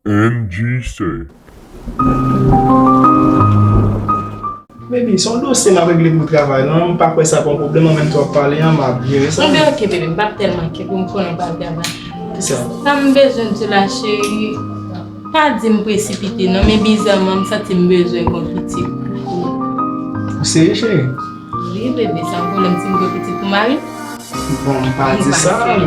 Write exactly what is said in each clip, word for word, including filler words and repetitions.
N G C. Baby, se yon dosye m ap regle pou travay lan. M pa kwè sa pa yon pwoblèm, an menm tan w ap pale an, m ap jere sa. Ebyen, oke, bebe, m p ap tèlman enkyete, m konnen w p ap travay. Kisa? Sa m bezwen di w la, cheri, pa di m presipite, non, men bizarman, m santi m bezwen gon pitit. Ou serye, cheri? Wi, bebe, sa yon pwoblèm si m gen pitit pou mari? Bon, m pa di sa, men,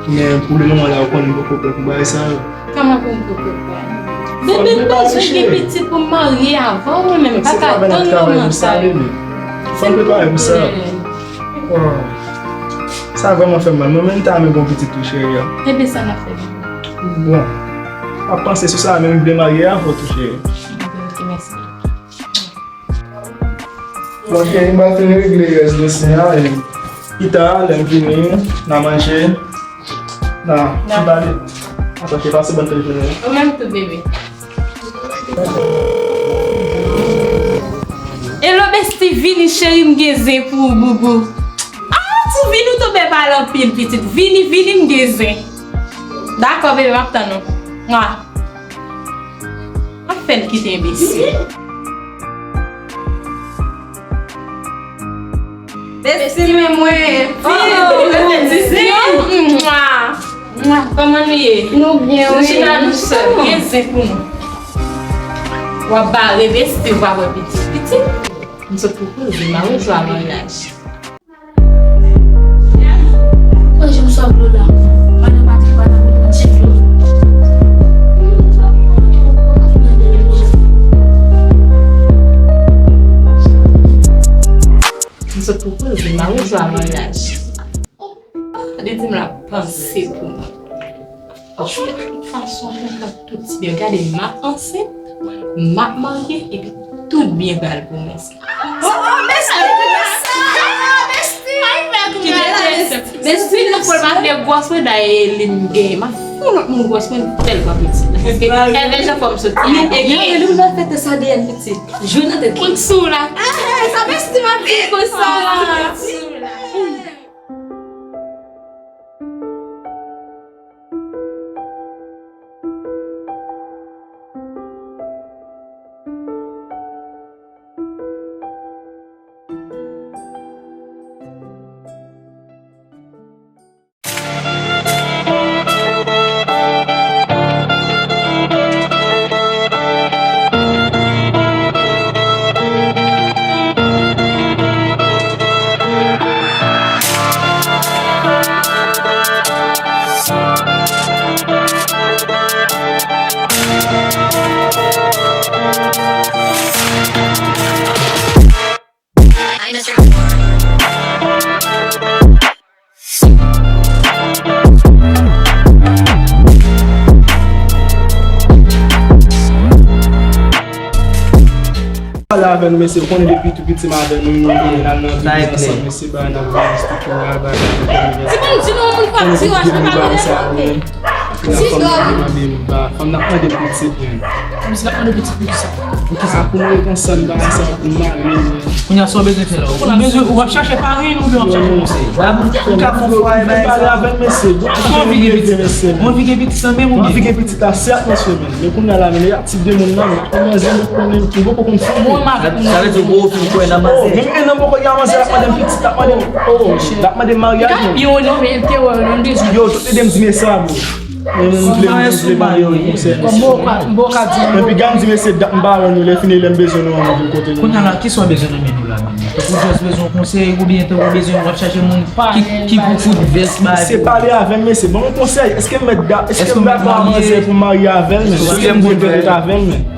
men pou le moman la, ou konnen m poko prè pou bagay sa yo. Kòman pou m poko prè? Bebe, m bezwen gen pitit pou m marye avan, mwen menm, m pa ka tann moman sa yo. Fò n prepare pou sa. Sa vrèman fè m mal. Mwen menm, m ta renmen gon pitit tou, cheri an. Ebyen, sa n ap fè? Bon, m ap panse sou sa, men m vle marye avan tou, cheri. Ok, mèsi. Bon, cheri, m pral fin regle rès dosye a, e pita, lè m vini, n a manje, n a, n a pale. Atò, cheri, pase bòn fen jounen. Ou menm tou, bebe. Hello, bestie, vini, cheri, m gen zen pou ou, boubou. Ah, tou vini, ou tonbe pale anpil, pitit. Vini, vini, m gen zen. Dakò, bebe, m ap tann ou. Mwa. Ap fè l kite enbesil. Bestie, men mwen. Oh, mwen te di, mwa. Mwa, kòman nou ye? Nou byen, wi. Nou chita nou sèl, gen zen pou nou. W ap bare bestie, w pa wè pitit. Pitit? M sot pou koze, m a rezo a maryaj. Mwen jwenn sòt dlo la. Madan Patrik pa ta konn manje dlo. M sot pou koze, m a rezo a maryaj. Li di m l ap panse pou mwen. Tout fason, kontan tout ti byen. Gade, m ap ansent, m ap marye, epi tout byen pral pou mwen. Oh, oh, bestie, kite sa. Kite sa. Bestie, nou fò l pa vle gwòs mwen, dayè li m gen. M ap fè yon lòt moun gwòs mwen, tèlman pitit. Èvè jan fò m soti. Li, li, li, li, li fè tès A D N pitit. Jwe nan tèt li. Kont sou la. Ah, sa bestie m ap di konsa. Pale avè nou, mesye, ou konnen depi tou piti m avè nou, nou vin al nan vil ansanm, mesye, bagay n ap vin estrikte bagay, bagay. Ti moun, di nou moun pa ti wach nan bagay sa. Ti dòl. Fanm nan mande pitit, men. Kòmsi l ap mande pitit pou kisa? Pou kisa? Pou nou ret ansanm, bagay sa, pou nou marye, men. Kounye a, sa w bezwen fè la? Ou bezwen, w ap chache parenn oubyen w ap chache konsèy? Ou ka fè fwaye, bagay sa. Pale avè m, mesye. Ou anvi gen pitit? Ou anvi gen pitit nan men m oubyen? Anvi gen pitit la, sèt, mesye, men. Men kounye a la, men, tip de moun nan, m pa konn manzè, m pa konn, m poko konn fanm. Mwen menm avèk moun. Sa vle di ou poko fin kwè nan manzè? Oh, menm en an m poko gen a manzè, l ap mande m pitit, l ap mande m, oh, l ap mande m maryaj, men. Yo, non, men, te wè, non, bezwen. Yo, tout ede m di mesye a, bro. Men, men, m vle, m vle marye, wi, konsèy. Kòm mwen pa, mwen pa ka di. Epi, gad m di mesye dat m pa wè nou, lè fini, lè m bezwen nou, nou vin kote nou. Kounye a la, kisa w bezwen nan men nou la, menm? Tankou jis bezwen konsèy, oubyen tankou bezwen w ap chache moun ki, ki pou kout vès, bagay. Se pale avè m, mesye. Ban m yon konsèy. Èske m mèt da-, èske m dakò a manzè pou m marye avè l, men? Èske m dwe pèmèt avè l, men?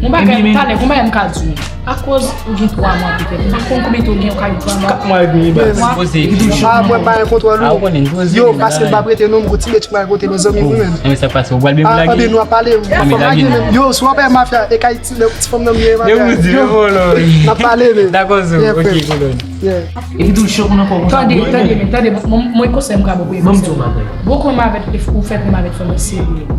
Yon bagay, talè, yon bagay m ka di w. Akoz ou gen twa mwa petèt. M pa konn konbyen tan ou gen, ou ka gen twa mwa. Kat mwa edmi, baz. Poze. Ah, mwen pa gen kontwòl ou. Yo, paske m pa prete non, m gon ti mèt mwen kote mezanmi, wi, menm. Sa pase, ou pral byen blag. Anben, nou ap pale. Yo, si w ap mafya, e kay ti, ti fanm nan m ye, mafya. Yo, n ap pale, men. Dakò, zo. Ok, kolòn. Epi tou chòk nan kò konsa. Tande, tande, men, tande, mwen, mwen konsèy m ka ba w, premye konsèy. Bon, kòman avèk ou fè kòman avèk fanm nan serye.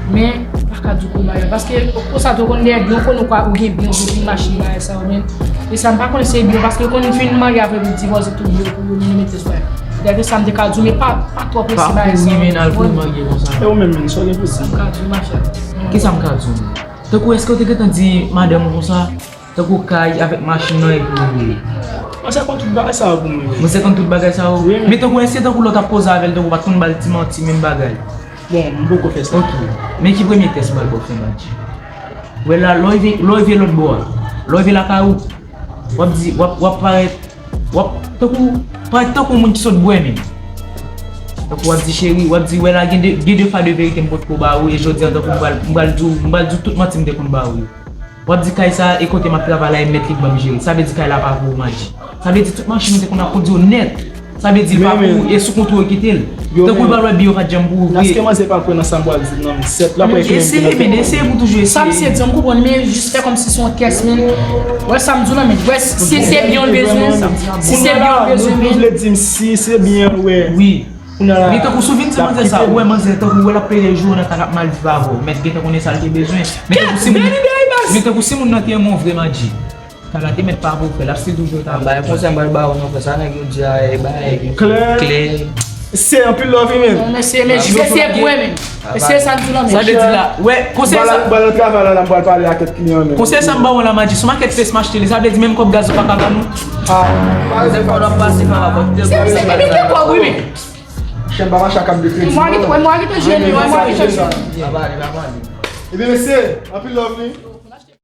Men, pa ka di w kòman yo. Paske, konsa tou konn dèyè byen, ou konn ou gen byen, ou gen machin, bagay sa yo, men. E sa, m pa konn se byen, paske konn fin marye apre pou divòse tou byen, pou yo mete sou. Gade sa m te ka di w, men pa, pa twò prese bagay sa. Pa kouri, men al kouri manje konsa. E ou menm, men, sa w gen pou di? Sa m ka di w, mafya? Kisa m ka di w? Tankou, èske w te gentan di madanm ou konsa? Tankou kay avèk machin nan epi ou veye. Mwen se konn tout bagay sa yo pou mwen. Mwen se konn tout bagay sa yo? Wi. Men tankou, èske tankou lè w t ap koze avè l, tankou w pa t konn ba l ti manti, menm bagay? Bon, m poko fè sa. Ok. Men ki premye tès m pral ba w fè, Madji? Wè la, lè w rive, lè w rive lòt bò a, lè w rive lakay ou, w ap di, w ap, w ap parèt, w ap, tankou, parèt tankou yon moun ki sot bwè menm. Tankou w ap di, cheri, w ap di, wè la, gen de, gen de fwa de verite m potko ba ou, e jodi a, tankou m pral, m pral di w, m pral di w tout manti m te konn ba ou yo. W ap di kay sa a e kote m ap travay la e mèt li k ban m jere. Sa vle di kay la pa pou ou, Madji. Sa vle di tout machin ou te konn ap kondui yo nèt. Sa vle di l pa pou ou e sou kontwòl ou kite l. Tankou l pral wè bi yo pa t janm pou ou vre. Èske manzè pa kwè nan sa m pral di nan m sèt la pou eseye, men eseye pou toujou eseye. Sa misye di an, m konprann, men jis fè kòmsi se yon tès, men. Wè sa m di w la, men. Wè si se byen w bezwen, si se byen w bezwen, men. Kounye a la, nou vle di m si se byen l wè. Wi. Kounye a la, men tankou si w vin di manzè sa, ou wè manzè tankou ou wè l ap plede jou nan kay l ap mal viv avè w. Mèt gentan konnen sa l te bezwen. Men tankou si moun, men tankou si moun nan te renmen w vre, Madji, kay la te mèt pa pou w frè, l ap still toujou ta. Bay konsèy m pral ba ou non, frè, sa nèg yo di a, e bay klè. Klè. Se anpil love, men. Non, mesye, men, mesye, se vre, men. Mesye, sa m di w la, men. Sa vle di la, wè, konsèy sa. Mwen nan travay la, la, m pral pale ak kèk kliyan, men. Konsèy sa m ba w la, Madji, sou marketplace m achte li, sa vle di menm kòb gaz ou pa ka ban nou. Ah. Se fò w ap pase pa rapò. Se, se, se, se kòb, wi, men. Chèn pa mache ak kat de kredi. Mwen ki, mwen ki te jeni, mwen ki te jeni. Pa pale, pa pale. Ebyen, mesye, anpil love, wi.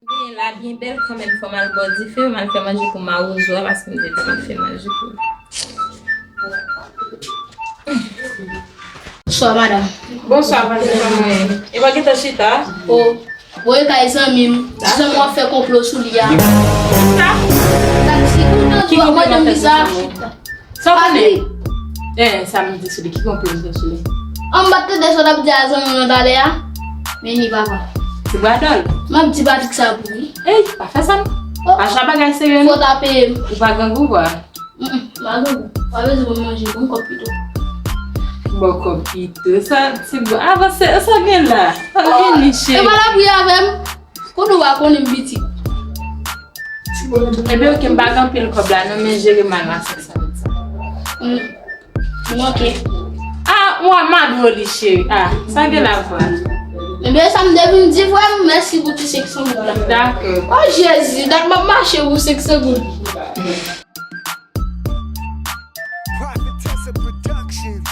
Byen la, byen bèl kanmenm, fò m al bò dife, m al fè manje pou mawozo a, paske m te di m ap fè manje pou li. Bonswa, madanm. Bonswa, madanm. E pa gentan chita? O, voye kay zanmi m. Di zanmi w ap fè konplo sou li a. Sa? Gad si kontan di w ap mande m visa. Sa w konnen? Eh, sa m di sou li, ki konplo m fè sou li? An m pa t tande sa w t ap di a zanmi w nan talè a. Men ni papa. Ti bradòl. M ap di Patrik sa pou li. Ey, pa fè sa non. Oh. Acha bagay serye non. Fò w ta peye m. Ou pa grangou kwa? Mm, mm, m pa grangou. Pa bezwen pou m manje, ban m kòb pito. Bon, kòb pito. Sa, ti bon. Avanse, sa gen la. Sa gen li, cheri. E pa la priye avè m. Konnen w pa konnen m piti. Ebyen, oke, m pa gen anpil kòb la, non, men jere m al nan senk san mil sa. Mm. M manke. Ah, w a madwo li, cheri. Ah, sa gen la vwa. Ebyen, sa m te vin di, frè m, mèsi pou ti senk san mil la. Dakò. Oh, Jezi, dat m ap mache pou senk san goud. Prophetessa Productions.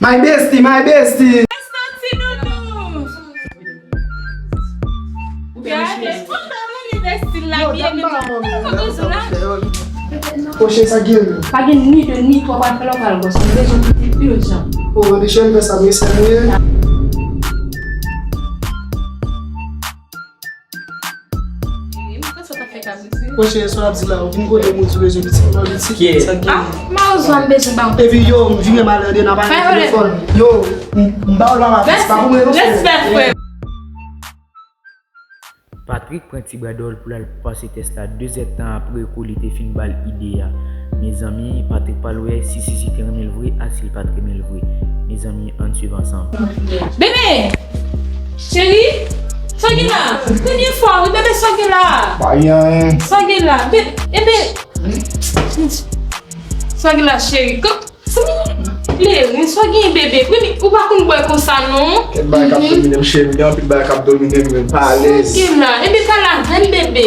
My bestie, my bestie. Santi doudou. Gade, kontan mwen li de stil la byen, men sa kontan sou la. Pwochen sa gen. Pa gen ni de ni twa, pa fè lòkal bòs. M bezwen kite ijan. Oh, de chèn fè sa, men sa mwen. Pwochen, sa w ap di la, ou vin kote m, ou di w bezwen pitit, ou pa pitit, sa gen. Ah, mawozo a m bezwen ba w. Epi yo, m vire malè de nan pa gen telefòn. Yo, m, m ba w la, ma fè, se pa pou mwen, non, frè. Respè, frè. Patrick pran ti bradòl pou l al pase tès la de zèdtan apre kou li te fin ba l ide a. Mezanmi, Patrick pral wè si Sisi te renmen l vre a si l pa t renmen l vre. Mezanmi, ann swiv ansanm. Bebe! Cheri! Sa gen la? Premye fwa, wi, bebe, sa gen la? Pa gen anyen. Sa gen la? Be-, ebe, sa gen la, cheri? Kò-, Sanble sa w genyen, bebe. Premye, ou pa konn bwè konsa, non. Kèk bagay k ap domine m, cheri. Gen anpil bagay k ap domine m, men m pa alèz. Sa w gen la? Ebe, pale avè m, bebe.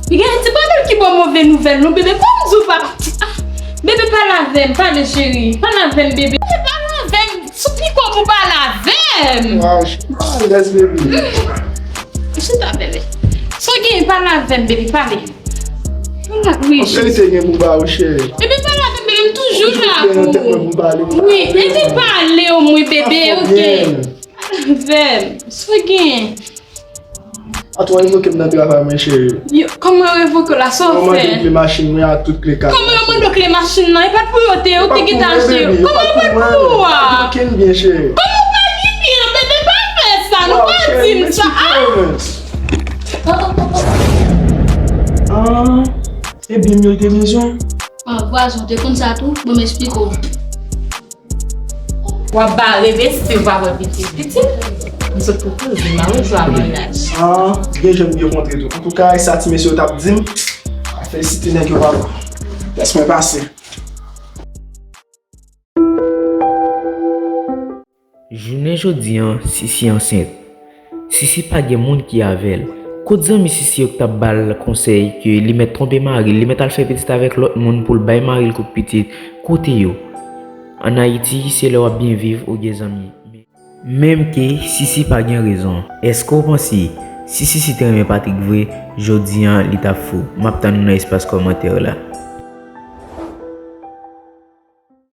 Gen ti bagay ki ba w move nouvèl, non, bebe. Kòm di w pa, ah, bebe, pale avè m, pale, cheri. Pale avè m, bebe. Bebe, pale avè m. Sou piko pou pale avè m. Waw, cheri, pa alèz, bebe. Chita, bebe. Sa w genyen, pale avè m, bebe, pale. Wi. An verite, gen pou ba ou, cheri. Epi pale avè m, bebe, m toujou la pou ou. Wi, epi pale omwen, bebe, oke. Pale avè m, sa w gen? Atò, revoke m nan travay mwen, cheri. Yo, kòman yo revoke w la, sa w fè? Yo mande m kle machin mwen ak tout kle kay la. Kòman yo mande w kle machin nan? E pa t pou yo te, ou te gentan achte yo. Kòman yo pa t pou ou a? Kenn byen, cheri. Kòman w pa gen byen, bebe, pa fè sa, non, pa di m sa. Ah! Ah, e byen m yo te bezwen. Ah, vwazen, w te konn sa tou? Bon, m esplike w. W ap bare vesti, w pa wè pitit. Pitit? M sot pou koze, m pa bezwen a maryaj. Ah, gen jan m byen kontre tou. Antouka, e sa ti mesye yo t ap di m. Felisite nèg yo, papa. Lès mwen pase. Jounen jodi an, Sisi ansent. Sisi pa gen moun ki avè l. Kot zanmi Sisi yo k t ap ba l konsèy ke li mèt twonpe mari l, li mèt al fè pitit avèk lòt moun pou l bay mari l kout pitit, kote yo? Ann Ayiti, se lè w ap byen viv ou gen zanmi. Menm ke Sisi pa gen rezon, èske w panse si Sisi te renmen Patrick vre, jodi an li t ap fou? M ap tann nou nan espas kòmantè la.